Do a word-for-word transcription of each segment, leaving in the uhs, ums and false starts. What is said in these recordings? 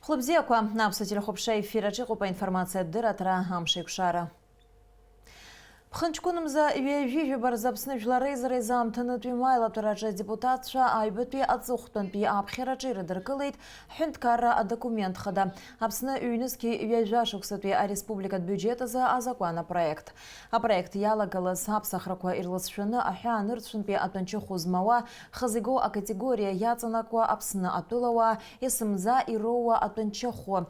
Хәлыбзиақәа, аԥсуа телехәаԥшра ефир аҿы иҟоуп аинформациатә дырраҭара Амш еиқәшара. Ԥхынҷкәынмза ҩажәи жәаба рзы Аԥсны Жәлар Реизара изы аамҭанытәи аилатәараҿы адепутатцәа аҩбатәи аҵыхәтәантәи аԥхьараҿы ирыдыркылеит ҳҳәынҭқарра адокумент хада, Аԥсны ҩнызқьи ҩажәа шықәсатәи ареспубликатә биуџьет азы азакәан апроект. Апроект иалагалаз аԥсахрақәа ирласшәаны аҳәаанырцәынтәи атәанчыхә змауа, хазы игоу акатегориа иаҵанакуа Аԥсны атәылауаа, есымза ироуа атәанчыхәы,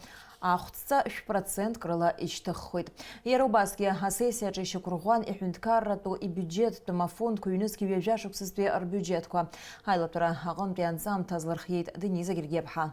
ахәҵҵа шә-процентк рыла ишьҭыххоит. Иара убасгьы асессиаҿы ишьақәырӷәӷәан иҳәынҭқарратәу ибиуџьеттәым афондқәа ҩнызқьи ҩажәа шықәсазтәи рбиуџьетқәа. Аилатәара аҟынтәи анҵамҭа азлырхиеит Дениза Гергиаԥҳа.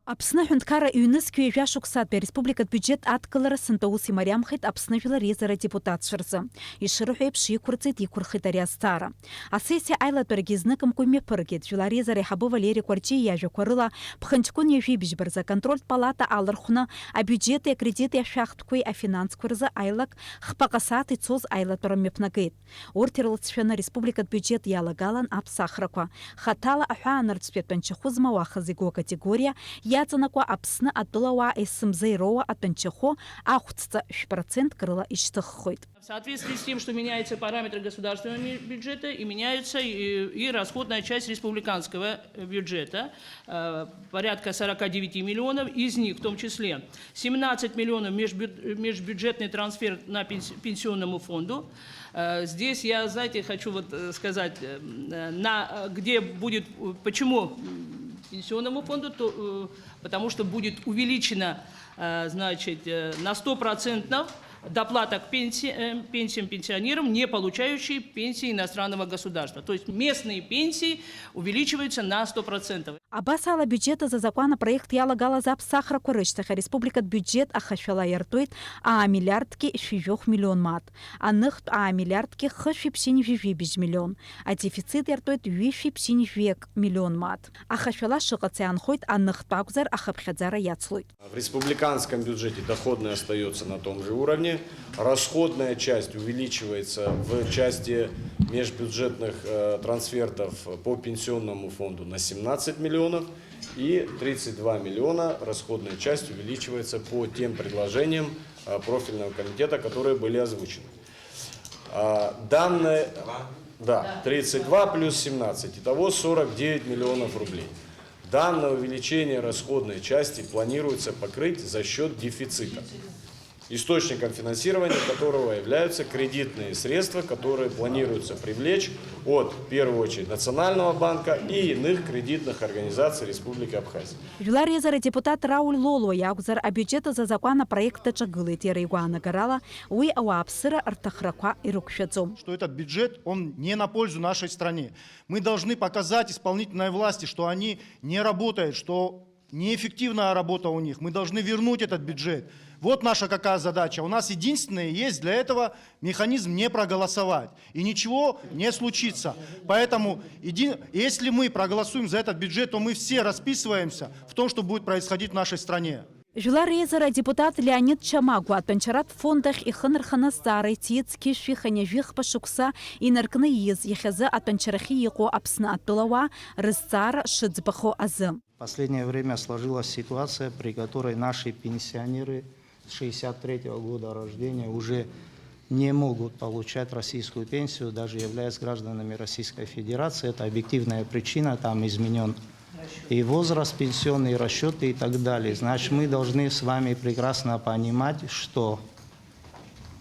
Аԥсны аҳәынҭқарра ҩнызқьи ҩажәа шықәсатәи ареспубликатә биуџьет адкылара сынтәа аус имариамхеит Аԥсны Жәлар Реизара адепутатцәа рзы. Ишырҳәо еиԥш, иқәырҵеит, иқәырхит ари азҵаара. Асессиа аилатәарагьы изныкымкәа имҩаԥыргеит, Жәлар Реизара аиҳабы Валери Кәарҷиа иажәақәа рыла, ԥхынҷкәын ҩажәи быжьба рзы аконтрольтә палата алархәны, абиуџьети акредити ашәахтәқәеи афинансқәа рзы аилак хԥаҟа сааҭ ицоз аилатәара мҩаԥнагеит. Урҭ ирласшәаны ареспубликатә биуџьет иалагалан аԥсахрақәа. Хаҭала аҳәаанырцәтәи атәанчахәы змауа хазы игоу акатегориа иаҵанакуа Аԥсны атәылауаа есымза ироуа атәанчахәы ахәҵҵа шә-процентк рыла ишьҭыххоит. В соответствии с тем, что меняются параметры государственного ми-, бюджета и меняются и, и расходная часть республиканского бюджета, э, порядка сорока девяти миллионов, из них в том числе семнадцать миллионов межбю-, межбюджетный трансфер на пенс-, пенсионному фонду. Э, здесь я, знаете, хочу вот, э, сказать, э, на, э, где будет, э, почему, м, пенсионному фонду, то, э, потому что будет увеличено, э, значит, э, на сто процентов доплата к пенси-, э, пенсиям пенсионерам, не получающие пенсии иностранного государства. То есть местные пенсии увеличиваются на сто процентов. Абас ала, абиуџьет азы азакәан апроект иалагалаз аԥсахрақәа рышьҭахь ареспубликатә биуџьет ахашәала иартуеит аа миллиардки шәи жәохә миллион мааҭ, аныхтә аа миллиардки хышәи ԥшьынҩажәи жәибжь миллион, адефицит иартуеит ҩышәи ԥшьынҩажәи ак миллион мааҭ. Ахашәала шыҟац иаанхоит, аныхтә акәзар, ахыԥхьаӡара иацлоит. В республиканском бюджете доходная остаётся на том же уровне. Расходная часть увеличивается в части межбюджетных, э, трансфертов по пенсионному фонду на семнадцать миллионов и тридцать два миллиона расходная часть увеличивается по тем предложениям, э, профильного комитета, которые были озвучены. А, данное, да, тридцать два плюс семнадцать, итого сорок девять миллионов рублей. Данное увеличение расходной части планируется покрыть за счёт дефицита. Источником финансирования которого являются кредитные средства, которые планируется привлечь от, в первую очередь, Национального банка и иных кредитных организаций Республики Абхазия. Жәлар Реизара адепутат Рауль Лолуа иакәзар, абиуџьет азы азакәан апроект аҿагылеит, иара игәаанагарала, уи ауааԥсыра рҭахрақәа ирықәшәаӡом. Что этот бюджет, он не на пользу нашей стране. Мы должны показать исполнительной власти, что они не работают, что неэффективная работа у них. Мы должны вернуть этот бюджет. Вот наша какая задача. У нас единственное есть для этого механизм не проголосовать. И ничего не случится. Поэтому, еди-, если мы проголосуем за этот бюджет, то мы все расписываемся в том, что будет происходить в нашей стране. Жәлар Реизара адепутат Леонид Чамагәа атәанчаратә фонд ахь ихы нарханы азҵаара иҭиит зқьышәи хынҩажәи хԥа шықәса инаркны ииз, иахьазы атәанчарахьы иҟоу Аԥсны атәылауаа рызҵаара шыӡбахо азы. В последнее время сложилась ситуация, при которой наши пенсионеры с шестьдесят третьего года рождения уже не могут получать российскую пенсию, даже являясь гражданами Российской Федерации. Это объективная причина, там изменён и возраст пенсионный, и расчёты, и так далее. Значит, мы должны с вами прекрасно понимать, что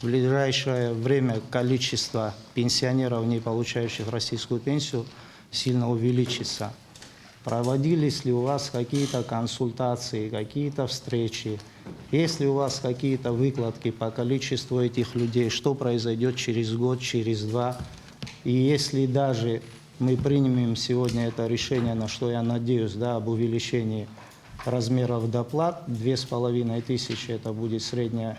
в ближайшее время количество пенсионеров, не получающих российскую пенсию, сильно увеличится. Проводились ли у вас какие-то консультации, какие-то встречи? Есть ли у вас какие-то выкладки по количеству этих людей? Что произойдёт через год, через два? И если даже мы примем сегодня это решение, на что я надеюсь, да, об увеличении размеров доплат, две с половиной тысячи, это будет средняя,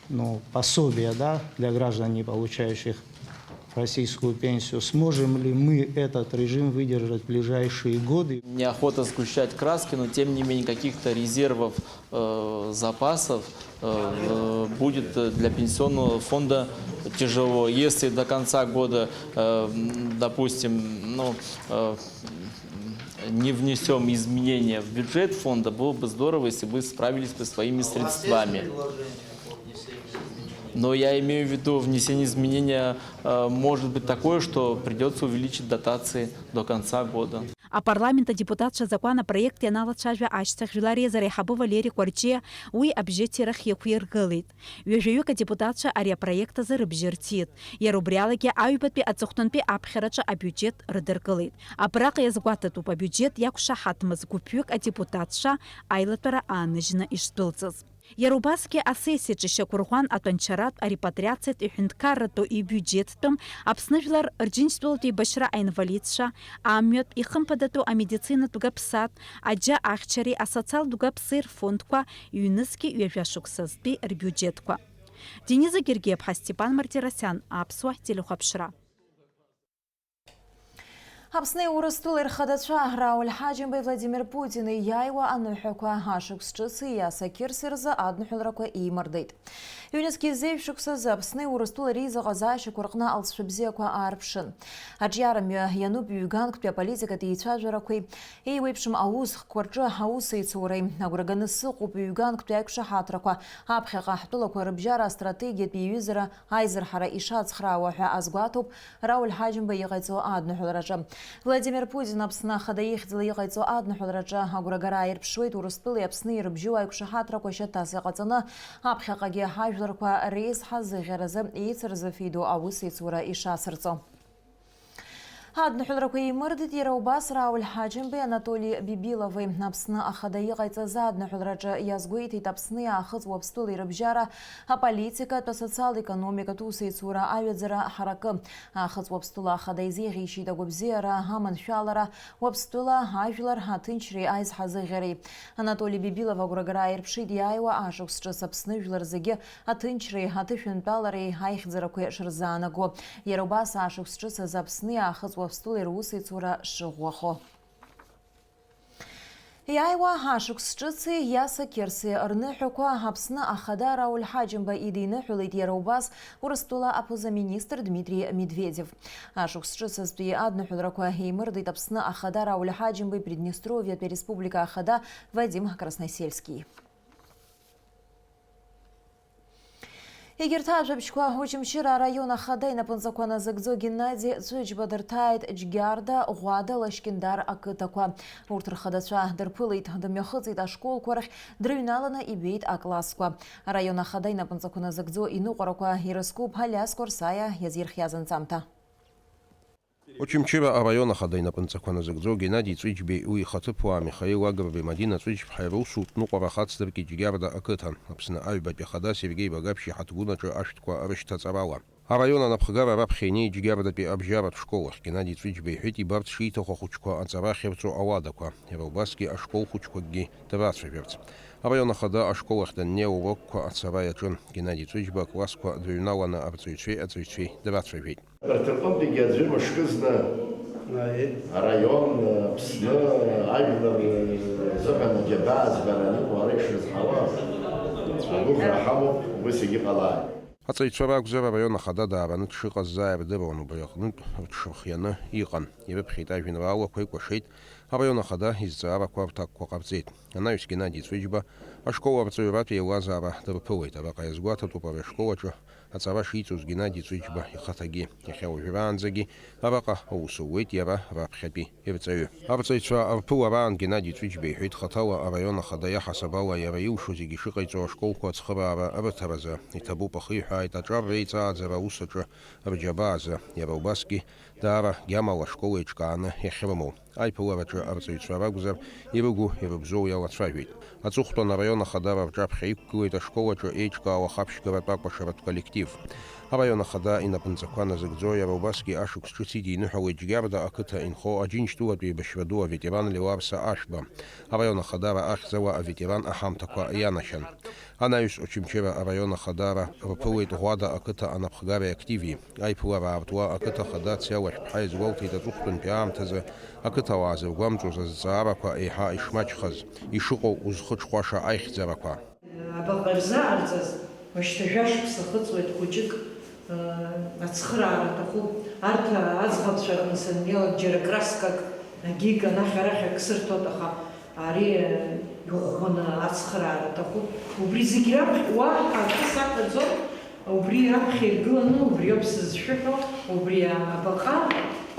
ну, пособие, да, для граждан, не получающих российскую пенсию. Сможем ли мы этот режим выдержать в ближайшие годы? Неохота сгущать краски, но тем не менее каких-то резервов, э, запасов, э, в-, будет для пенсионного фонда тяжело. Если до конца года, э, м, допустим, ну, э, Не внесём изменения в бюджет фонда, было бы здорово, если бы справились бы своими средствами. Но я имею в виду, внесение изменения, э, может быть такое, что придётся увеличить дотации до конца года. Апарламент адепутатцәа азакәан апроект ианалацәажәа ашьҭахь, жәлар реизара аиҳабы Валери Кәарҷиа уи абжьыҭирахь иқәиргылеит. Ҩажәаҩык адепутатцәа ари апроект азы рыбжьы рҭиит. Иара убри алагьы аҩбатәи аҵыхәтәантәи аԥхьараҿы абиуџьеҭ рыдыркылеит. Абраҟа иазгәаҭатәуп абиуџьеҭ иақәшаҳаҭмыз гәыԥҩык адепутатцәа аилатәара ааныжьны ишдәылҵыз. Иара убасгьы асессиаҿы ишьақәырӷәӷәан атәанчаратә, арепатриациатә, иҳәынҭқарратәу, ибиуџьеттәым, Аԥсны жәлар рџьынџьтәылатә еибашьра аинвалидцәа, амҩатә, ихымԥадатәу амедицинатә гаԥсатә, аџьа ахьчареи асоциалтә гаԥсеи рфондқәа, ҩнызқьи ҩажәа шықәсазтәи рбиуџьетқәа. Дениза Гергиаԥҳа, Степан Мартиросиан, Аԥсуа телехәаԥшра. Аԥсни Урыстәылеи рхадацәа Рауль Ҳаџьымбеи Владимир Путини иааиуа аныҳәақәа ашықәс ҿыци Иаса Қьырси рзы адныҳәалрақәа еимырдеит. Ҩнызқьи зеижә шықәсазы Аԥсни Урыстәылеи реизыҟазаашьақәа рҟны алҵшәа бзиақәа аарԥшын. Аҿиарамҩа иануп ҩганктәи аполитикатә еицәажәарақәеи еиуеиԥшым аусхкқәа рҿы аусеицуреи. Агәра ганы сыҟоуп ҩганктәи аиқәшаҳаҭрақәа, аԥхьаҟа ҳтәылақәа рыбжьара астратегиатә еиҩызара аизырҳара ишацхраауа ҳәа азгәаҭоуп Рауль Ҳаџьымба иҟаиҵо адныҳәалараҿы. Владимир Путин Аԥсны Ахада ихьӡала иҟаиҵо адныҳәалараҿы агәрагара ааирԥшуеит Урыстәылеи Аԥсни ирыбжьоу аиқәшаҳаҭрақәа шьаҭас иҟаҵаны, аԥхьаҟагьы ҳажәларқәа реизҳа зыӷьаразы еицырзыфеидоу аусеицура ишацырҵо. Адныҳәалрақәа еимырдеит иара убас Рауль Ҳаџьымбеи Анатоли Бибилови. Аԥсны Ахада иҟаиҵаз адныҳәалраҿы иазгәеиҭеит Аԥсни Аахыҵ Уаԥстәылеи рыбжьара аполитикатә, асоциал-економикатә усеицура аҩаӡара ҳаракы. Аахыҵ Уаԥстәыла Ахада изеиӷьеишьеит агәабзиара, аманшәалара, Уаԥстәыла ажәлар аҭынчреи аизҳазыӷьареи. Анатоли Бибилов агәрагара ааирԥшит иааиуа ашықәс ҿыц Аԥсны жәлар зегьы аҭынчреи аҭышәынтәалареи аихьӡарақәеи шырзаанаго. Иара убас ашықәс ҿыц азы Аԥсни Аахыҵ Уаԥстәылеи русеицура шыӷәӷәахо. Иааиуа ашықәс ҿыци Иаса Қьырси рныҳәақәа Аԥсны Ахада Рауль Ҳаџьымба идиныҳәалеит иара убас Урыстәыла аԥыза-министр Дмитри Медведев. Ашықәс ҿыц азтәи адныҳәалрақәа еимырдеит Аԥсны Ахада Рауль Ҳаџьымбеи Приднестровиатәи ареспублика Ахада Вадим Красносельски. Егьырҭ ажәабжьқәа. Очамчыра араион Ахада инапынҵақәа назыгӡо Геннади Ҵәыџьба дырҭааит Џьгьарда, Ӷәада, Лашькьындар ақыҭақәа. Урҭ рхадацәа дырԥылеит, дымҩахыҵит ашколқәа рахь, дрыҩналаны ибеит аклассқәа. Араион Ахада инапынҵақәа назыгӡо иныҟәарақәа ирызкуп Алиас Қәарсаиа иазирхиаз анҵамҭа. Очамчыра араион Ахада инапынҵақәа назыгӡо Геннади Ҵәыџьбеи уи ихаҭыԥуаа Михаил Агрбеи Мадина Ҵәыџьԥҳаи русутә ныҟәара хацдыркит Џьгьарда ақыҭан, Аԥсны аҩбатәи Ахада Сергеи Багаԥшь иҳаҭгәын аҿы ашәҭқәа рышьҭаҵарала. Араион анапхгара раԥхьа инеит Џьгьардатәи абжьаратә школ ахь. Геннади Ҵәыџьба иҳәеит, ибарц шиҭаху ахәыҷқәа аҵара ахьырҵо ауадақәа, иара убасгьы ашкол хәыҷқәакгьы драцәажәарц. Араион Ахада ашкол ахь даннеи аурокқәа ацара иаҿын. Геннади Ҵәыџьба аклассқәа дрыҩналаны арҵаҩцәеи аҵаҩцәеи драцәажәеит. Урҭ рҟынтәигьы аӡәы мышкызны араион, Аԥсны, ажәлар рзыҳәан аџьабаа збара аныҟоу ара ишрызҳауа агәыӷра ҳамоуп, ус егьыҟалааит. Аҵаҩцәа ракәзар, араион ахада даараны дшыҟаз заа ирдыруан, убри аҟнытә рҽырхианы иҟан. Ирыԥхьеит ажәеинраалақәа, икәашеит, араион ахада изҵаарақәа рҭакқәа ҟарҵеит. Анаҩс Геннади Ҵәыџьба ашкол арҵаҩратә еилазаара дырԥылеит. Араҟа иазгәаҭатәуп ари ашкол аҿы аҵара шиҵоз Геннади Ҵәыџьба ихаҭагьы. Иахьа уажәраанӡагьы араҟа аус луеит иара раԥхьатәи ирҵаҩы. Арҵаҩцәа рԥылараан Геннади Ҵәыџьба иҳәеит, хаҭала араион ахада иаҳасаб ала иара илшо зегьы шыҟаиҵо ашколқәа ацхыраара рыҭаразы иҭабуп, ахиҳәааит аҿар реиҵааӡара аус аҿы рџьабаазы, иара убасгьы даара гьамала ашкол еиҿкааны иахьрымоу. Аиԥылараҿы арҵаҩцәа ракәзар, ирыгу, ирыбзоу иалацәажәеит. Аҵыхәтәан араион ахадара рҿаԥхьа иқәгылеит ашкол аҿы еиҿкаау ахаԥшьгаратә акәашаратә коллектив. Араион ахада инапынҵақәа назыгӡо, иара убасгьы ашықәс ҿыц идиныҳәалеит Џьгьарда ақыҭа инхо Аџьынџьтәылатә еибашьра ду аветеран Леуарса Ашәба. Араион ахадара ахьӡала аветеран аҳамҭақәа ианашьан. Анаҩс Очамчыра араион ахадара рԥылеит Ӷәада ақыҭа анапхгареи активи. Аиԥылара аартуа ақыҭа ахада Цеи Лашәԥҳа иазгәалҭеит аҵыхәтәантәи аамҭазы ақыҭауаа зыргәамҵуаз азҵаарақәа еиҳа ишмаҷхаз, ишыҟоу узхыҽхәаша аихьӡарақәа. Абаҟа ирзааирҵаз, уажәшьҭа жәа шықәса хыҵуеит, хәыҷык, ыы, ацхыраара аҭахуп. Арҭ аӡӷабцәа рҟны саннеилак џьара краскак Егьиган арахь ак сырҭоит, аха ари иӷәӷәаны ацхыраара аҭахуп. Убри зегь раԥхьа уаҳа акы саҳәаӡом, убри аԥхьа иргыланы убриоуп сызшәыҳәо, убри абаҟа,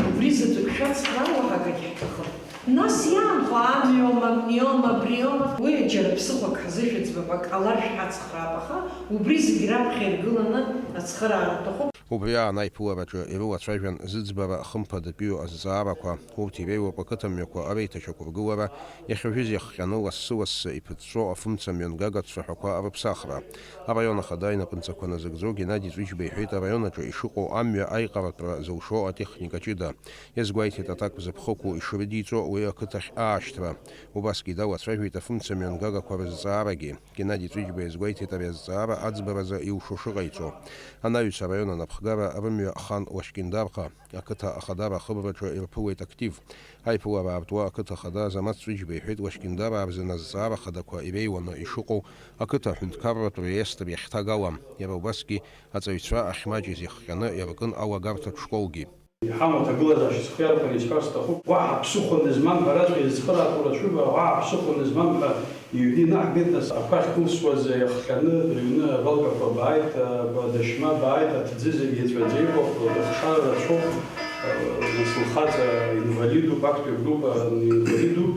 убри заҵәык шәацхраа уаҳа акагь ҳҭахым. Нас иаанхо амҩоума, абниоума, абриоума, уи џьара ԥсыхәак ҳзышәыӡбап, ак ҟалар шәҳацхраап, аха убри зегь раԥхьа иргыланы ацхыраара аҭахуп. Убри аан аиԥылараҿы ирылацәажәан зыӡбара хымԥадатәиу азҵаарақәа. Урҭ иреиуоуп ақыҭамҩақәа реиҭашьақәыргылара, иахьажәыз иахҟьаны лассы-лассы иԥыҵәҵәо афымца мҩангага цәаҳәақәа рыԥсахра. Араион ахада инапынҵақәа назыгӡо Геннади Ҵәыџьба иҳәеит, араион аҿы ишыҟоу амҩа аиҟаратәра зылшо атехника ҷыда. Иазгәеиҭеит аҭак зыԥхықәу ишрыдиҵо уи ақыҭахь аашьҭра. Убасгьы далацәажәеит афымца мҩангагақәа рызҵаарагьы. Геннади Ҵәыџьба иазгәеиҭеит ари азҵаара аӡбаразы илшо шыҟаиҵо. Анаҩс араион анапхгара рымҩа хан Лашькьындарҟа, ақыҭа ахадара ахыбраҿы ирԥылеит актив. Аиԥылара аартуа ақыҭа ахада Азамаҭ Ҵәыџьба иҳәеит, Лашькьындараа рзы азҵаара хадақәа иреиуаны ишыҟоу ақыҭа аҳәынҭқарратә реестр иахьҭагалам. Иара убасгьы аҵаҩцәа ахьмаҷыз иахҟьаны иаркын алагарҭатә школгьы. Иҳамоу аҭагылазаашьа схы иархәаны исҳәар сҭахуп. Уаҳа ԥсыхәа нызмам ҳәа раҵәҟьа изыцхыраатәу рацәоуп, уаҳа ԥсыхәа нызмам ҳәа иҩны инаҳгеит, нас ақәа ахькылсуаз иахҟьаны рыҩны абалгақәа бааит, адашьма бааит, аҭӡы зегьы еҵәаӡа иҟоуп, рыхшара рацәоуп, нас лхаҵа инвалидуп, актәи агруппа инвалидуп,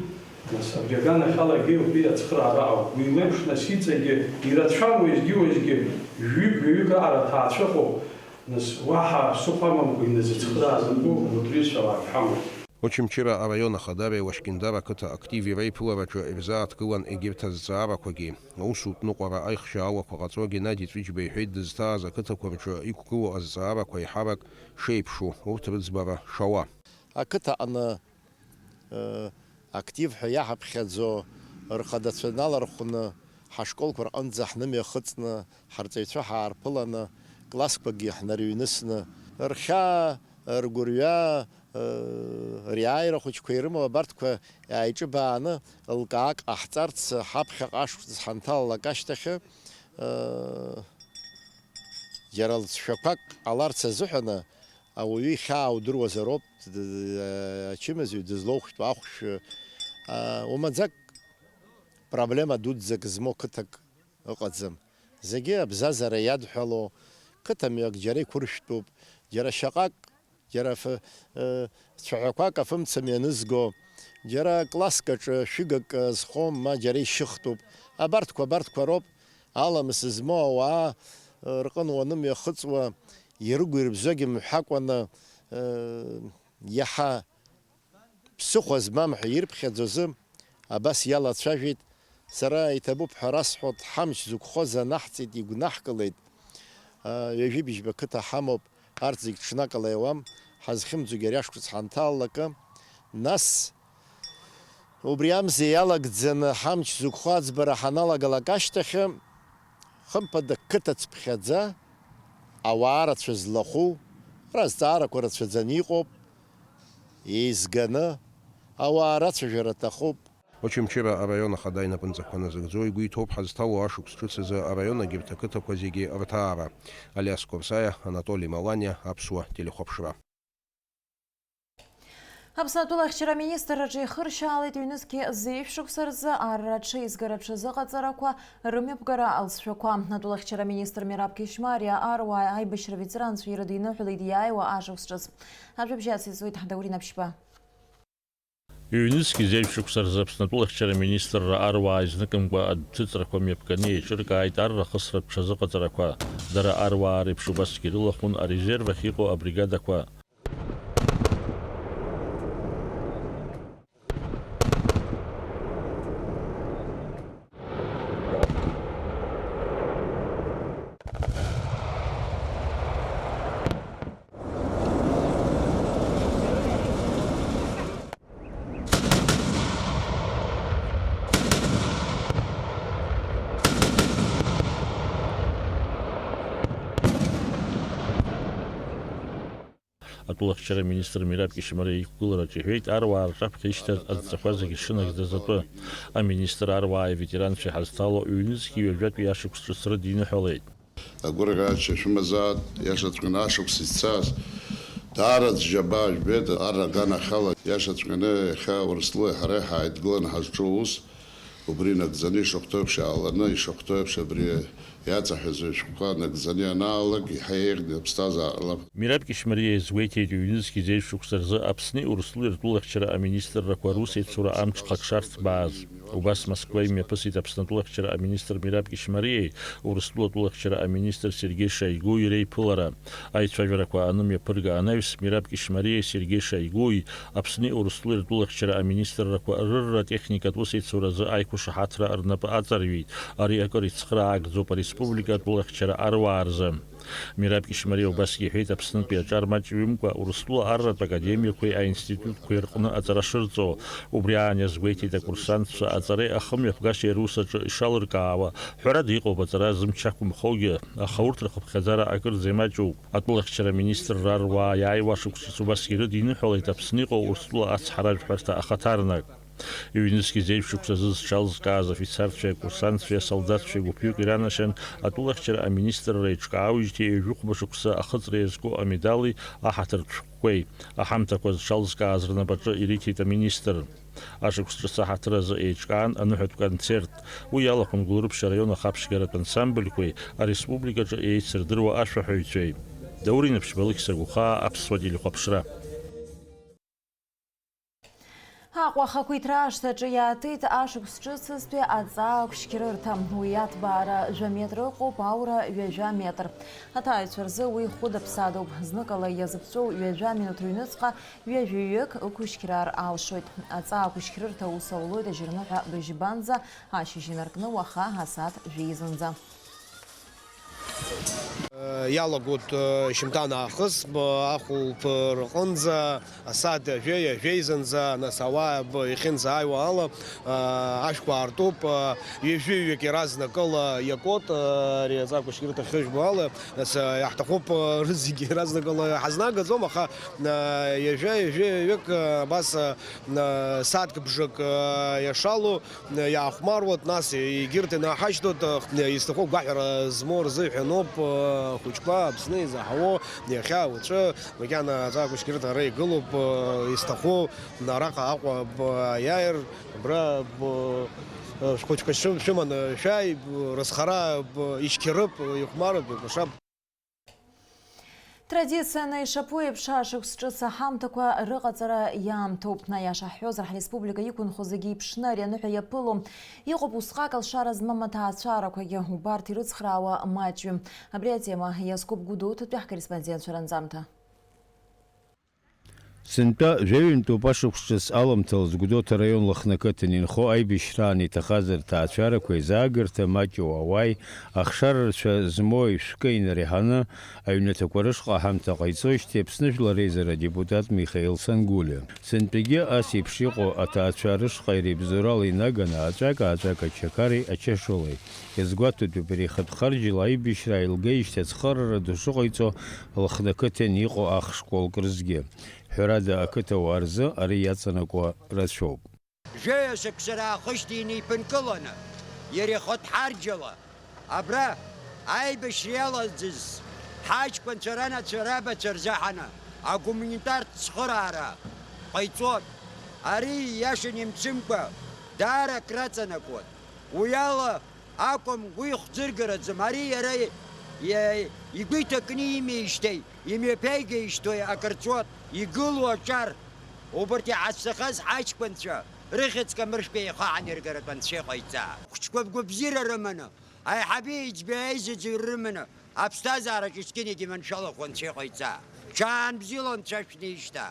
нас абри аганахьалагьы убри ацхыраара ауп. Уи леиԥш, нас иҵегьы ирацәан уеизгьы-уеизгьы, жәҩык-ҩаҩык раҟара аҭаацәа ыҟоуп. Нас уаҳа ԥсыхәа амамкәа иназыцхрааз анду, урҭ рҩызцәа ҳамоуп. Очамчыра араион ахадареи Лашькьындар ақыҭа активи реиԥылараҿы ирзааҭгылан егьырҭ азҵаарақәагьы. Аусутә ныҟәара аихшьаалақәа ҟаҵо Геннади Ҵәыџьба иҳәеит дызҭааз ақыҭақәа рҿы иқәгылоу азҵаарақәа еиҳарак шеиԥшу, урҭ рыӡбара шауа. Ақыҭа аҟны актив ҳәа иаҳаԥхьаӡо, рхадацәа налархәны, ҳашколқәа рҟынӡа ҳнымҩахыҵны, ҳарҵаҩцәа ҳаарԥыланы, классқәакгьы ҳнарыҩнысны, рхьаа, ргәырҩа, риааира хәыҷқәа ирымоу абарҭқәа ааиҿыбааны, лкаак ҟаҳҵарц, ҳаԥхьаҟа ашықәс ҳанҭалалак ашьҭахь, џьара лҵшәақәак ҟаларц азыҳәаны, ауаҩы ихьаа удыруазароуп, д-, д-, ачымазаҩ дызлоухәтәу ахәшә, а, умаӡак проблема дуӡӡак змоу қыҭак ыҟаӡам. Зегьы абзазара иадҳәало, қыҭа мҩак џьара иқәыршәтәуп, џьара шьаҟак, џьара ф-, э, цәаҳәақәак афымца мҩанызго, џьара класск аҿы шәыгак, э, зхом, ма џьара ишьыхтәуп. Абарҭқәа, абарҭқәа роуп аламыс змоу ауаа, э, рҟын уанымҩахыҵуа, ирыгу-ирыбзоугьы мҳәакәаны, э, иаҳа ԥсыхәа змам ҳәа ирԥхьаӡо азы абас иалацәажәеит, сара иҭабуп ҳәа расҳәоит, ҳамч зықәхоз анаҳҵеит, игәнаҳкылеит. Ҩажәи бжьба қыҭа ҳамоуп, арҭ зегь ҽнакала иауам, ҳазхьымӡогьы ари ашықәс ҳанҭалалакы. Нас, убри амза иалагӡаны ҳамч зықәхо аӡбара ҳаналагалак ашьҭахьы, хымԥада, қыҭа цыԥхьаӡа, ауаа рацәа злахәу, разҵаарақәа рацәаӡаны иҟоуп, еизганы, ауаа рацәажәара аҭахуп. Очамчыра араион ахада инапынҵақәа назыгӡо игәы иҭоуп ҳазҭало ашықәс ҿыц азы араион агьырҭ ақыҭақәа зегьы рҭаара. Алиас Қәарсаиа, Анатоли Маланиа, Аԥсуа телехәаԥшра. Аԥсны атәылахьчара аминистрраҿы ихыршьаалеит ҩнызқьи зеижә шықәса рзы арра аҽеизгара аҽазыҟаҵарақәа рымҩаԥгара алҵшәақәа. Атәылахьчара аминистр Мераб Кьышьмариа аруаа аибашьра ветеранцәа ирыдиныҳәалеит иааиуа ашықәс ҿыц. Ажәабжь ациҵоит Даурен Аԥшьба. Ҩнызқьи зеижә шықәса рзы Аԥсны атәылахьчара аминистрра аруаа изныкымкәа адәҭыҵрақәа мҩаԥганы еиҿыркааит арра ахысратә ҽазыҟаҵарақәа. Дара аруаа реиԥш убасгьы ирылахәын арезерв ахь иҟоу абригадақәа. Атәылахьчара аминистр Мераб Кьышьмариа иқәгылараҿы иҳәеит, аруаа рҿаԥхьа ишьҭаз адҵақәа зегьы шынагӡаз атәы. Аминистр аруаа иветеранцәа иҳазҭало ҩнызқьи ҩажәатәи ашықәс ҿыц рыдиныҳәалеит. Агәырӷьаҿа шәымазаат, иашаҵәҟьаны ашықәс ицаз, Даараӡа џьабаа жәбеит, арра аганахьала, иашаҵәҟьаны иахьа Урыстәылеи ҳареи ҳааидгыланы ҳазҿу аус, убри инагӡаны ишахәҭоу еиԥш иааланы, ишахәҭоу еиԥш абри иаҵаҳәаз ашәҟәқәа нагӡаны ианаалак, иаҳа еиӷьны аԥсҭазаара ҟалап. Мираб Кьышьмариа иазгәеиҭеит, ҩнызқь зеижә шықәса рзы Аԥсни Урыстәылеи ртәылахьчара аминистррақәа русеицура амҽхак шарҭбааз. Убас Москва имҩаԥысит Аԥсны атәылахьчара аминистр Мираб Кьышьмариеи Урыстәыла атәылахьчара аминистр Сергеи Шойгуи реиԥылара. Аицәажәарақәа анымҩаԥырга анаҩс, Мираб Кьышьмариеи Сергеи Шойгуи Аԥсни Урыстәылеи ртәылахьчара аминистррақәа рырра техникатә усеицуразы аиқәышаҳаҭра рнапы аҵарҩит. Ари акыр ицхыраагӡоуп ареспублика атәылахьчара аруаа рзы. Мираб Кьышьмариа убасгьы иҳәеит, Аԥснытәи аҿар маҷҩымкәа Урыстәыла арратә академиақәеи аинститутқәеи рҟны аҵара шырҵо. Убри аан иазгәеиҭеит акурсантцәа аҵареи ахымҩаԥгашьеи рус аҿы ишалыркаауа. Ҳәарада, иҟоуп аҵара зымч ақәымхогьы, аха урҭ рхыԥхьаӡара акырӡа имаҷуп. Атәылахьчара министрра руаа иааиуа ашықәс ҿыц убасгьы ирыдиныҳәалеит Аԥсны иҟоу Урыстәыла ацҳаражәҳәарҭа ахаҭарнак. Ҩнызқь зеижә шықәсазы зҽалзкааз афицарцәеи акурсантцәеи асолдаҭцәеи гәыԥҩык иранашьан атәылахьчара аминистрра иҿкаауижьҭеи ҩажәихәба шықәса ахыҵра иазку амедали аҳаҭыртә шәҟәқәеи аҳамҭақәа зҽалзкааз рнапаҿы ириҭеит аминистр. Ашықәс ҿыц аҳаҭыр азы еиҿкаан аныҳәатә концерт. Уи иалахәын Гәылрыԥшь араион ахаԥшьгаратә ансамбльқәеи ареспубликаҿы еицырдыруа ашәаҳәаҩцәеи. Даур Инаԥшьба, Алықьса Гәыхаа, Аԥсуа телехәаԥшра. Аҟәа ахақәиҭра ашҭаҿы иаатит ашықәс ҿыцызтәи аҵаа ақәшьқьрырҭа. Уи аҭбаара жәа метр ыҟоуп, аура ҩажәа метр. Аҭааҩцәа рзы уи хәыда-ԥсадоуп. Зныкала иазыԥҵәоу ҩажәа минуҭ рыҩныҵҟа ҩажәаҩык ықәышьқьраар алшоит. Аҵаа ақәышьқьрырҭа аус аулоит ажьырныҳәа быжьбанӡа, ашьыжь инаркны уаха асааҭ жәеизынӡа. Иалагоит шьымҭан аахыс ахәылԥ рҟынӡа, асааҭ жәеи, жәеизынӡа, нас ауаа иахьынӡааиуа ала ашәқәа аартуп, ҩажәаҩык иаразнакыла иакуеит, ари аҵаа ақәышьқьрырҭа ахьыжәбо ала, нас иаҳҭахуп рызегьы иаразнакыла ҳазнагаӡом, аха ҩажәа, ҩажәаҩык абас сааҭк бжак иашалоу иаахәмаруеит, нас егьырҭ инаҳашьҭуеит, изҭаху гәаҳәара змоу рзыҳәаноуп, ахәыҷқәа Аԥсны изаҳауоу иахьа уаҵәы макьана аҵаа ақәышьқьрырҭа ара игылоуп, изҭаху араҟа Аҟәа иааир, абра шәхәыҷқәа шәыманы шәааи, рызхара ишьқьырып, ихәмарып, икәашап. Традицианы ишаԥу еиԥш, ашықәс ҿыц аҳамҭақәа рыҟаҵара иаамҭоуп. Аиаша ҳҳәозар, ҳреспублика иқәынхо зегьы иԥшны ари аныҳәа иаԥыло. Иҟоуп усҟак алшара змам аҭаацәарақәагьы, убарҭ ирыцхраауа маҷҩым. Абри атема иазкуп Гәдоуҭатәи ҳкорреспондентцәа ранҵамҭа. Сынтәа жәаҩынтәоуп ашықәс ҿыц аламҭалаз Гәдоуҭа араион Лыхны ақыҭан инхо аибашьраан иҭахаз рҭаацәарақәа еизаагарҭа маҷу ауааи ахшарарацәа змоу ишәкы инареиҳаны аҩнаҭақәа рышҟа аҳамҭа ҟаиҵоижьҭеи Аԥсны Жәлар Реизара адепутат Михаил Сангулиа. Сынтәагьы ас еиԥш иҟоу аҭаацәа рышҟа иреибзоурала инаганы ааҵәак-ааҵәак ачақари ачашолеи. Иазгәаҭатәуп, иара ихатә харџьла аибашьра ааилгеижьҭеи ацхыраара ду шыҟаиҵо Лыхны ақыҭан иҟоу ахшколк рзгьы. Ҳәарада, ақыҭауаа рзы ари иаҵанакуа рацәоуп. Жәаҩа шықәса раахышьҭа инеиԥынкыланы, иара ихатә харџьла, абра аибашьра иалаӡыз ҳаҷкәынцәа ранацәа рабацәа рзыҳәаны агуманитартә цхыраара ҟаиҵоит. Ари, ииашаны имцымкәа, даара акраҵанакуеит. Уи ала акәым, уи хәӡыргараӡам. Ари иара и-, игәы иҭакны имеижьҭеи имҩаԥигаижьҭеи акыр ҵуеит, игылоу аҿар. Убарҭ иҳацәцахьаз ҳаҷкәынцәа рыхьӡ камыршәкәа еихаҳан иргаратәы анцәа иҟаиҵа. Хәыҷқәа бгәабзиара рыманы, аиҳаби аиҵбеи аизаӡаҩ рыманы, аԥсҭазаараҿ искьынагьы маншәалахо анцәа иҟаиҵа. Ҽаан бзиала анцәа шәнеишьҭа.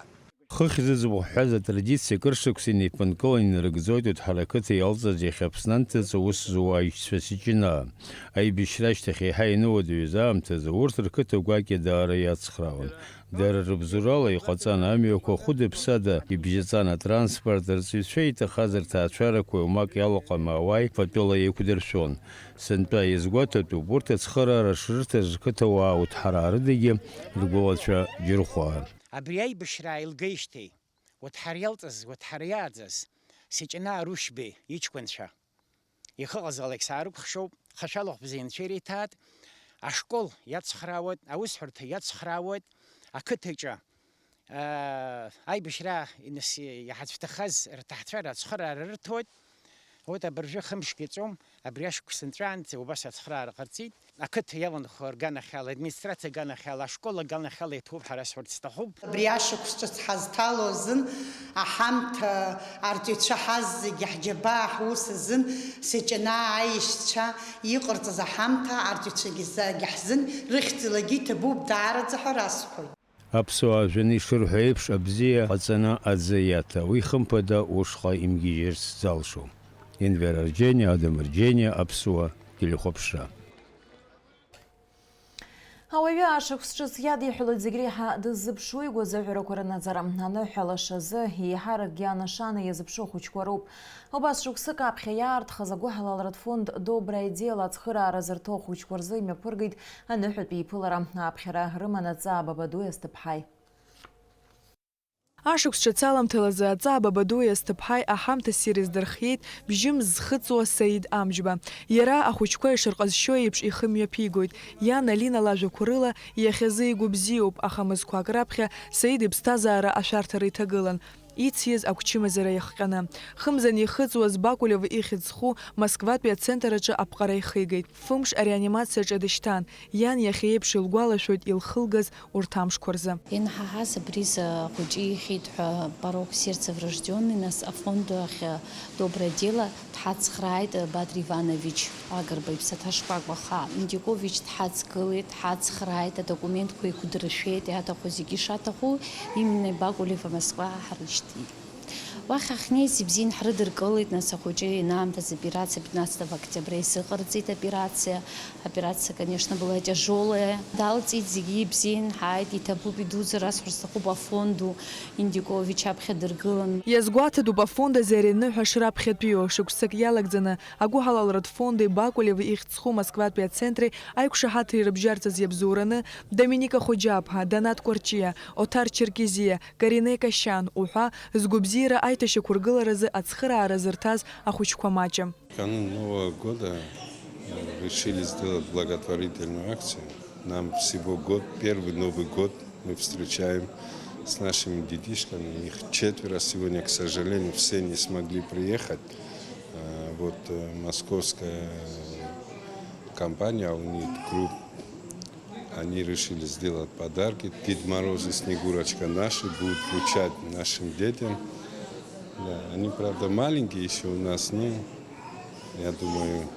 Хыхь зыӡбахә ҳҳәаз атрадициа кыр шықәса инеиԥынкыланы инарыгӡоит Уҭҳара ақыҭа иалҵыз иахьа Аԥсны анҭыҵ аус зуа аишьцәа Сиҷынаа. Аибашьра ашьҭахь еиҳа иануадаҩыз аамҭазы урҭ рқыҭа гәакьа даара иацхраауан. Дара рыбзоурала иҟаҵан амҩақәа хәыда-ԥсада ибжьаҵан атранспорт, рҵаҩцәа иҭахаз рҭаацәарақәа уамак иалаҟамаауа фатәыла еиқәдыршәон. Сынтәа иазгәаҭатәуп урҭ ацхыраара шрырҭаз рқыҭауаа Уҭҳараа рыдагьы ргәылацәа џьырхәаа. Абри аибашьра ааилгеижьҭеи, Уҭҳара иалҵыз, Уҭҳара иааӡаз, Сиҷынаа Рушьбеи иҷкәынцәа. Ихы ҟазалак саарықәхшоуп, хашәала хәбзианцәа иреиҭааит, ашкол иацхраауеит, аусҳәарҭа иацхраауеит, ақыҭаҿы Аибашьра инас иҳацәҭахаз рҭаҳцәара ацхыраара рырҭоит. Урҭ абыржәы хымшгьы ҵәом, абри ашықәс нҵәаанӡа убас ацхыраара ҟарҵеит. Ақыҭа иаланхо рганахьала, администрациа аганахьала, ашкол аганахьала иҭоуп ҳәа расҳәарц сҭахуп. Абри ашықәс ҿыц ҳазҭало азын аҳамҭа арҵаҩцәа ҳаз зегьы, ҳџьабаа ҳус азын, Саҷанаа аишьцәа иҟарҵаз аҳамҭа арҵаҩцәагьы зегьы ҳзын рыхьӡалагьы иҭабуп даараӡа ҳәа расҳәоит. Аԥсуаа жәаны ишырҳәо еиԥш, абзиа ҟаҵаны аӡы иаҭа, уи хымԥада ушҟа имгьежьырц залшом. Енвер Арџьениа, Адам Арџьениа, Аԥсуа телехәаԥшра. Ауаҩы ашықәс ҿыц иадиҳәалоит зегь реиҳа дыззыԥшу игәазыҳәарақәа рынаӡара. Аныҳәа лашазы еиҳаракгьы анашана иазыԥшу ахәыҷқәа роуп. Убас шықәсык аԥхьа иаартхаз агәыҳалалратә фонд Доброе дело ацхыраара зырҭо ахәыҷқәа рзы имҩаԥыргеит аныҳәатә еиԥылара. Аԥхьара рыман аҵаа Бабадуи Асҭыԥҳаи. Ашықәс ҿыц аламҭалазы аҵаа Бабадуи Асҭыԥҳаи аҳамҭа ссир издырхиеит бжьымз зхыҵуа Саид Амџьба. Иара, ахәыҷқәа ишырҟазшьо еиԥш, ихы мҩаԥигоит. Иан Алина лажәақәа рыла, иахьазы игәы бзиоуп, аха мызқәак раԥхьа Саид иԥсҭазаара ашәарҭара иҭагылан, ициз агәчымазара иахҟьаны. Хымзан ихыҵуаз Бакулев ихьӡ зху Москватәи ацентр аҿы аԥҟара ихигеит. Фымш ареанимациаҿы дышьҭан. Иан иахьа еиԥш илгәалашәоит илхылгаз урҭ амшқәа рзы. Ианаҳаҳаз абри изы ахәыҷы ихьит ҳәа, порок сердца врождённый, нас афонд ахь, Доброе дело, дҳацхрааит Бадра Иванович Агрба иԥсаҭа шкәакәа хаа. Индюкович дҳацгылеит, дҳацхрааит, адокументқәа еиқәдыршәеит, иаҭаху зегьы ишаҭаху, имни Бакулева Москва ҳрышьҭит. Уахь ҳахьнеиз ибзиан ҳрыдыркылеит, нас ахәыҷы ианаамҭаз операциа пятнадцатого октября изыҟарҵеит аоперациа. Операция, конечно, была тяжёлая. Далҵит, зегьы ибзиан, ҳааит, иҭабуп, идуӡӡа расҳәар сҭахуп афонду, Индюкович аԥхьа дыргылан. Иазгәаҭатәуп афонд азы ари аныҳәа шраԥхьатәиу. Шықәсык иалагӡаны агәыҳалалратә фонди Бакулев ихьӡ зху Москватәи ацентри аиқәшаҳаҭра ирыбжьарҵаз иабзоураны Доминика Хоџьаԥҳа, Данаҭ Кәарҷиа, Оҭар Черкезиа, Каринеи Кашьан уҳәа згәабзиара аиҭашьақәыргыларазы ацхыраара зырҭаз ахәыҷқәа маҷым. В канун Нового года, э, решили сделать благотворительную акцию. Нам всего год, первый Новый год мы встречаем с нашими детишками. Их четверо сегодня, к сожалению, все не смогли приехать. Э, вот, э, московская компания «Аунит Групп», они решили сделать подарки. Дед Мороз и Снегурочка наши будут вручать нашим детям. Да, они, правда, маленькие ещё у нас, но я думаю,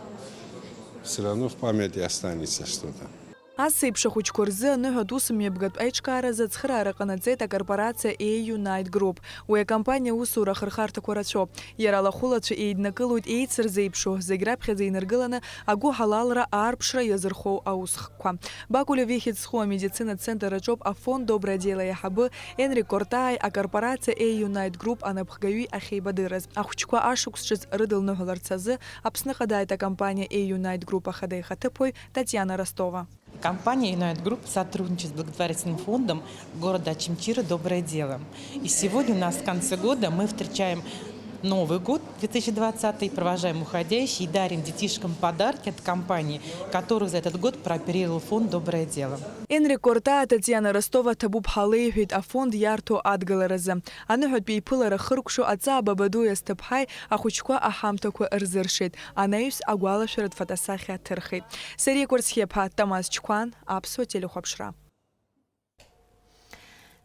всё равно в памяти останется что-то. Ас еиԥш ахәыҷқәа рзы аныҳәатә усмҩаԥгатә аиҿкааразы ацхыраара ҟанаҵеит акорпорациа A-Unite Group. Уи акомпаниа аусура ахырхарҭақәа рацәоуп. Иара алахәылацәа еиднакылоит еицырзеиԥшу, зегь раԥхьаӡа инаргыланы агәыҳалалра аарԥшра иазырхоу аусхкқәа. Бакулев ихьӡ зху амедицина центр аҿоуп афонд Доброе дело иаҳабы Енрик Кортааи акорпорациа A-Unite Group анапхгаҩи ахьеибадырыз. Ахәыҷқәа ашықәс ҿыц рыдылныҳәаларц азы Аԥсныҟа дааит акомпаниа A-Unite Group ахада ихаҭыԥуаҩ Татиана Ростова. Компания Unite Group сотрудничает с благотворительным фондом города Очамчира «Доброе дело». И сегодня у нас в конце года мы встречаем Новый год две тысячи двадцатый, провожаем уходящий и дарим детишкам подарки от компании, которую за этот год прооперировал фонд «Доброе дело». Енрик Кортаа Татиана Ростова ҭабуп ҳәа леиҳәеит афонд иарҭо адгыларазы. Аныҳәатәи иԥылара хыркәшо аҵаа Бабадуи Асҭыԥҳаи ахәыҷқәа аҳамҭақәа рзыршеит, анаҩс агәалашәаратә фотосахьа ҭырхит. Сариа Кәарцхиаԥҳа, Тамаз Чқәан, Аԥсуа телехәаԥшра.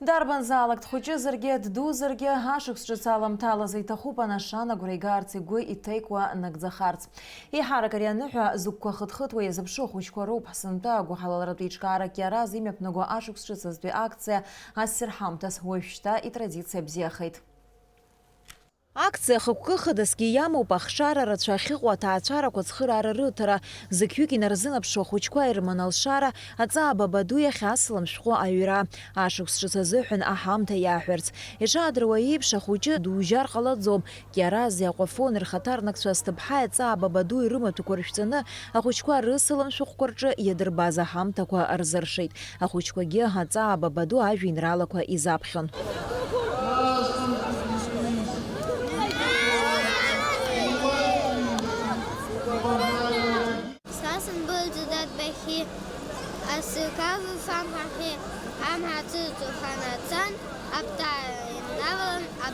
Дарбанзаалак дхәыҷызаргьы, ддузаргьы, ашықәс ҿыц аламҭалазы иҭахуп анашана агәра игарц, игәы иҭеикуа нагӡахарц. Еиҳарак ари аныҳәа зыгәқәа хыҭхыҭуа иазыԥшу ахәыҷқәа роуп. Сынтәа агәыҳалалратә еиҿкаара Кьараз имҩаԥнаго ашықәс ҿыцызтәи акциа ассир ҳамҭас уажәшьҭа итрадициа бзиахеит. Акциа хықәкы хадасгьы иамоуп ахшара рацәа ахьыҟоу аҭаацәарақәа ацхыраара рыҭара, зықьҩык инарзынаԥшуа ахәыҷқәа ирыман алшара, аҵаа Бабаду иахь асалам шәҟәы аҩра, ашықәс ҿыц азыҳәан аҳамҭа иаҳәарц. Иҽаадыруа еиԥш, ахәыҷы дужьар ҟалаӡом, Кьараз, Аҟәафон рхаҭарнакцәа Асҭыԥҳаи аҵаа Бабаду ирымаҭәақәа рышәҵаны, ахәыҷқәа рысалам шәҟәқәа рҿы иадырбаз аҳамҭақәа рзыршеит. Ахәыҷқәагьы аҵаа Бабаду ажәеинраалақәа изаԥхьон. Сара сандәылҵ адәахьы, асыркал фамҳахьы, амҳа ацыҵу ханацан,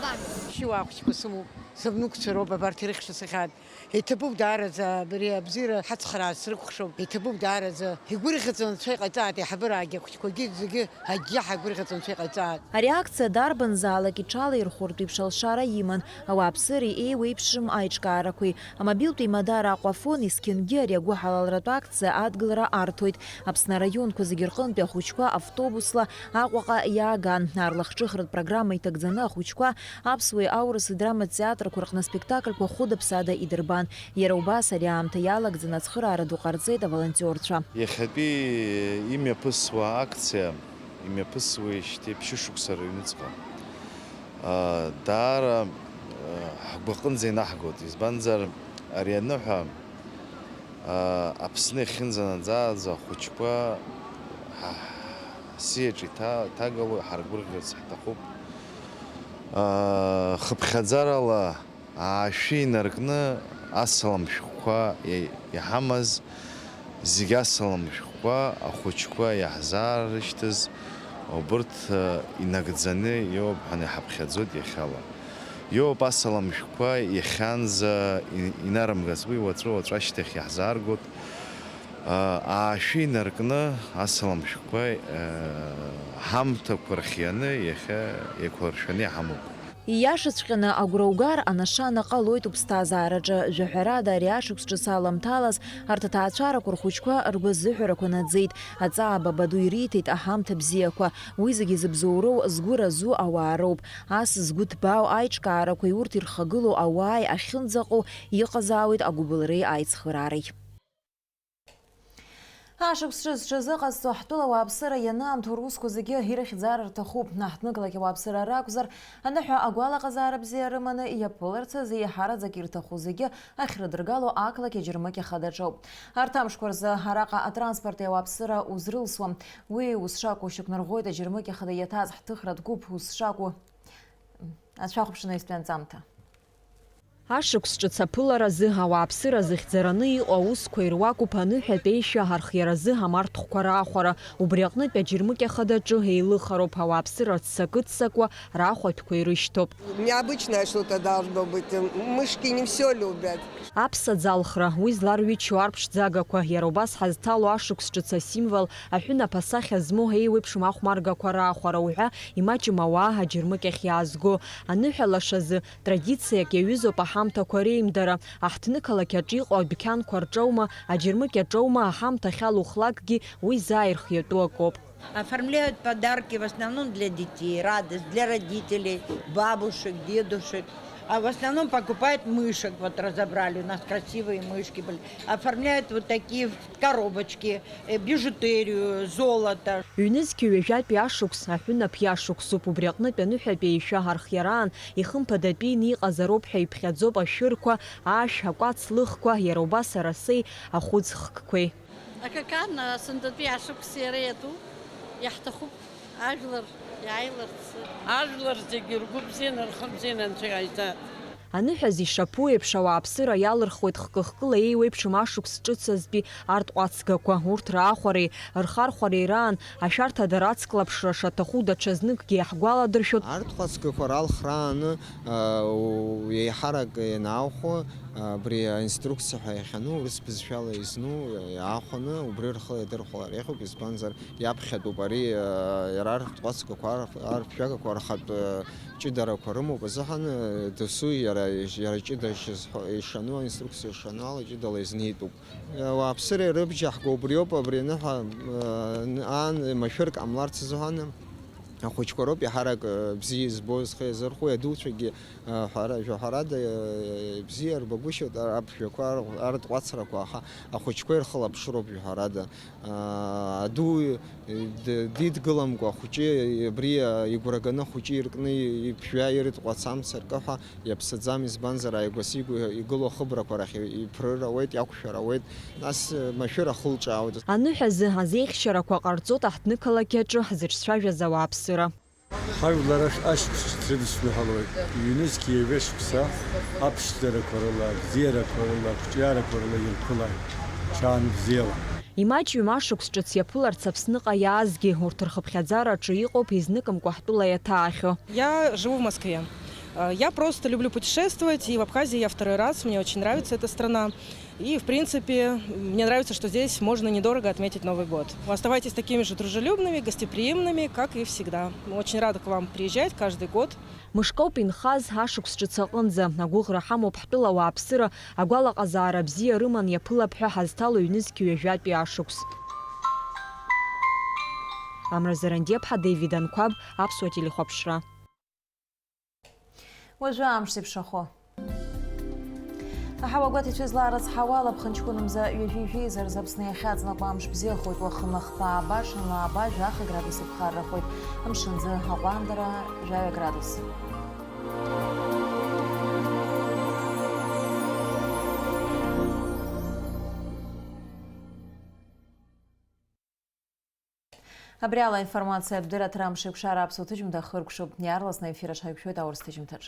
Ԥшьуаа хәыҷқәа сымоуп, сынықәцәа роуп абарҭ ирыхьша сахьаат. Иҭабуп даараӡа абри абзиара ҳацхраарц срыкәхшоуп, иҭабуп даараӡа. Игәырӷьаҵәа анцәа иҟаиҵааит, еиҳабыраагьы, ахәыҷқәагьы зегьы, егьи ҳагәырӷьаҵәа анцәа иҟаиҵааит. Ари акциа дарбанзаалак иҽалаирхәыртә еиԥш алшара иман, ауааԥсыреи еиуеиԥшым аиҿкаарақәеи. Амобилтә еимадара Аҟәафон есқьынгьы ари агәыҳалалратә акциа адгылара арҭоит. Аԥсны араионқәа зегьы рҟынтәи ахәыҷқәа автобусла Аҟәаҟа иааган. Аарлахҿыхратә программа иҭагӡаны ахәыҷқәа аԥсуеи аурыси драматә театрқәа рҟны аспектакльқәа хәыда-ԥсада идырбан. Иара убас ари аамҭа иалагӡаны ацхыраара ду ҟарҵеит аволонтиорцәа. Иахьатәи имҩаԥысуа акциа имҩаԥысуеижьҭеи ԥшьышықәса рыҩныҵҟа, аа, даара, аа, ҳгәаҟынӡа инаҳгоит, избанзар, ари аныҳәа, аа, Аԥсны иахьынӡанаӡааӡо ахәыҷқәа ҳа-, ҳсиаҿы иҭа-, иҭагало ҳаргәырӷьарц ҳҭахуп. Аа, хыԥхьаӡарала аашәы инаркны асалам шәҟәқәа иа-, иҳамаз зегь асалам шәҟәқәа ахәыҷқәа иаҳзаарышьҭыз, убырҭ, э, инагӡаны иоуп ҳәа иҳаԥхьаӡоит иахьала. Иоуп асалам шәҟәқәа иахьанӡа и-, инарымгаз, уи уаҵәы-уаҵәы ашьҭахь иаҳзааргоит. Э, аашәы инаркны асалам шәҟәқәа, э, ҳамҭақәа рхианы иахьа еиқәлыршәаны иҳамоуп. Ииашаҵәҟьаны агәра угар, анашана ҟалоит уԥсҭазаараҿы. Жәаҳәарада, ари ашықәс ҿыц аламҭалаз, арҭ аҭаацәарақәа рхәыҷқәа ргәазыҳәарақәа наӡеит, аҵаа бабаду ириҭеит аҳамҭа бзиақәа. Уи зегьы зыбзоуроу згәы разу ауаа роуп. Ас згәы ҭбаау аиҿкаарақәеи урҭ ирхагылоу ауааи ахьынӡаҟоу иҟазаауеит агәыбылреи аицхыраареи. Ашықәс ҿыц зҽазыҟазҵо ҳтәыла ауааԥсыра ианаамҭоу русқәа зегьы ирыхьӡар рҭахуп. Аҳҭнықалақь ауааԥсыра ракәзар, аныҳәа агәалаҟазаара бзиа рыманы иаԥыларц азы еиҳараӡак ирҭаху зегьы ахьрыдыргало ақалақь аџьармыкьа хадаҿоуп. Арҭ амшқәа рзы араҟа атранспорти ауааԥсыра узрылсуам. Уи ус шакәу шьақәнарӷәӷәоит аџьармыкьа хада иаҭааз ҳҭыхратә гәыԥ ус шакәу ацәахәаԥшны аизтәи анҵамҭа. Ашықәс ҿыц аԥыларазы, ауааԥсыра зыхьӡараны иҟоу аусқәа ируакуп аныҳәатә еишәа архиаразы амарҭхәқәа раахәара. Убри аҟнытә аџьармыкьа хадаҿы еилыхароуп, ауааԥсыра ццакы-ццакуа рахәатәқәа ирышьҭоуп. Необычное что-то должно быть. Мышки не всё любят. Аԥсаӡ алхра, уи зларҩычоу арԥшӡагақәа, иара убас ҳазҭало ашықәс ҿыц асимвол, аҳәынаԥ асахьа змоу еиуеиԥшым ахәмаргақәа раахәара уҳәа имаҷым ауаа аџьармыкьахь иаазго. Аныҳәа лашазы, традициак иаҩызоуп аҳамҭақәа реимдара. Аҳҭнықалақь аҿы иҟоу адәқьанқәа рҿоума, аџьармыкьа ҿоума, аҳамҭа ахьалухлакгьы уи заа ирхиатәу акоуп. Оформляют подарки в основном для детей, радость для родителей, бабушек, дедушек. А в основном покупают мышек, вот разобрали, у нас красивые мышки были. Оформляют вот такие коробочки, э, бижутерию, золото. Ҩнызқьи ҩажәатәи ашықәс аҳәынаԥ иашықәсуп, убри аҟнытә аныҳәатә еишәа архиараан ихымԥадатәины иҟазароуп ҳәа иԥхьаӡоуп ашәырқәа, ашә, акәац лыхқәа, иара убас арасеи ахәыӡ хкқәеи. Акакан, а, сынтәатәи ашықәс иара иатәуп, иаҳҭахуп ажәлар иааиларц. Ажәлар зегьы ргәы бзианы, рхы бзианы Анцәа иҟаиҵа. Аныҳәаз ишаԥу еиԥш, ауааԥсыра иалырхуеит хкы-хкыла еиуеиԥшым ашықәс ҿыцазтәи арҭ ҟәацгақәа. Урҭ раахәареи рхархәареи раан ашәарҭадара ацклаԥшра шаҭаху даҽазныкгьы иаҳгәаладыршәоит. Арҭ ҟәацгақәа ралхрааны, а, у-, еиҳарак ианаахәо, а, абри аинструкциа ҳәа иахьану, урыс бызшәала изну, иаахәаны убри рхы иадырхәалар иахьоуп, избанзар, иаԥхьатәуп ари, а, иара арҭ ҟәацгақәа, арҭ, арҭ жәагақәа рхатә, а, ҷыдарақәа рымоуп азыҳәан, а, досу иара, иара ҷыда шизҳәо, ишану, аинструкциа ишану ала ҷыдала изнеитәуп. Ауааԥсыра ирыбжьаҳго убриоуп, абри аныҳәа, э, аан машәырк ҟамларц азыҳәан, ахәыҷқәа роуп иаҳарак, э, бзиа избо, зхы иазырхәо, адуцәагьы, э, ҳәара-, жәаҳәарада, э, бзиа ирбагәышьоит, ар-, аԥшәмақәа ар-, арҭ ҟәацрақәа, аха ахәыҷқәа ирхылаԥшроуп, жәаҳәарада. Э, аду, э, д-, дидгыламкәа, ахәыҷы, абри, э, игәраганы ахәыҷы иркны, иԥжәа ирыҭ ҟәац амца ркы ҳәа, иаԥсаӡам, избанзар, ааигәа-сигәа игылоу ахыбрақәа рахь иԥрыр ауеит, иақәшәар ауеит, нас, э, машәыр ахылҿаауеит. Аныҳәазы азеихьчарақәа ҟарҵоит аҳҭнықалақь аҿы ҳзыҿцәажәаз ауааԥсыра. Ҳажәлар аш-, ашықәс дрыдысныҳәалоит, ҩнызқь ҩажәа шықәса аԥшӡарақәа рыла, абзиарақәа рыла, ақәҿиарақәа рыла ирԥылан, ҽаанбзиала. Имаҷҩым ашықәс ҿыц иаԥыларц Аԥсныҟа иаазгьы, урҭ рхыԥхьаӡараҿы иҟоуп изныкымкәа ҳтәыла иаҭаахьоу. Я живу в Москве. А, я просто люблю путешествовать, и в Абхазии я второй раз, мне очень нравится эта страна. И, в принципе, мне нравится, что здесь можно недорого отметить Новый год. Оставайтесь такими же дружелюбными, гостеприимными, как и всегда. Мы очень рады к вам приезжать каждый год. Мышкоуп инхаз, ашықәс ҿыц аҟынӡа. Агәыӷра ҳамоуп ҳтәыла ауааԥсыра агәалаҟазаара бзиа рыман иаԥылап ҳәа ҳазҭало ҩнызқь ҩажәатәи ашықәс. Амра Зарандиаԥҳа, Дэвид Анқәаб, Аԥсуа телехәаԥшра. Уажәы амш зеиԥшрахо. Аҳауагәаҭеицәа излаарыцҳауа ала, ԥхынҷкәынымза ҩажәи жәеиза рзы Аԥсны иахьаҵанакуа амш бзиахоит, уахынла хԥа ааба, шанла ааба, жәаха градус иԥхаррахоит. Амшынӡы аҟәандара, жәаҩа градус. Абри ала аинформациатә дырраҭара Амшеикәшара аԥсуа ҭыжьымҭа хыркәшоуп. Иаарласны аефир аҿы ҳаиқәшәоит аурыс ҭыжьымҭаҿ.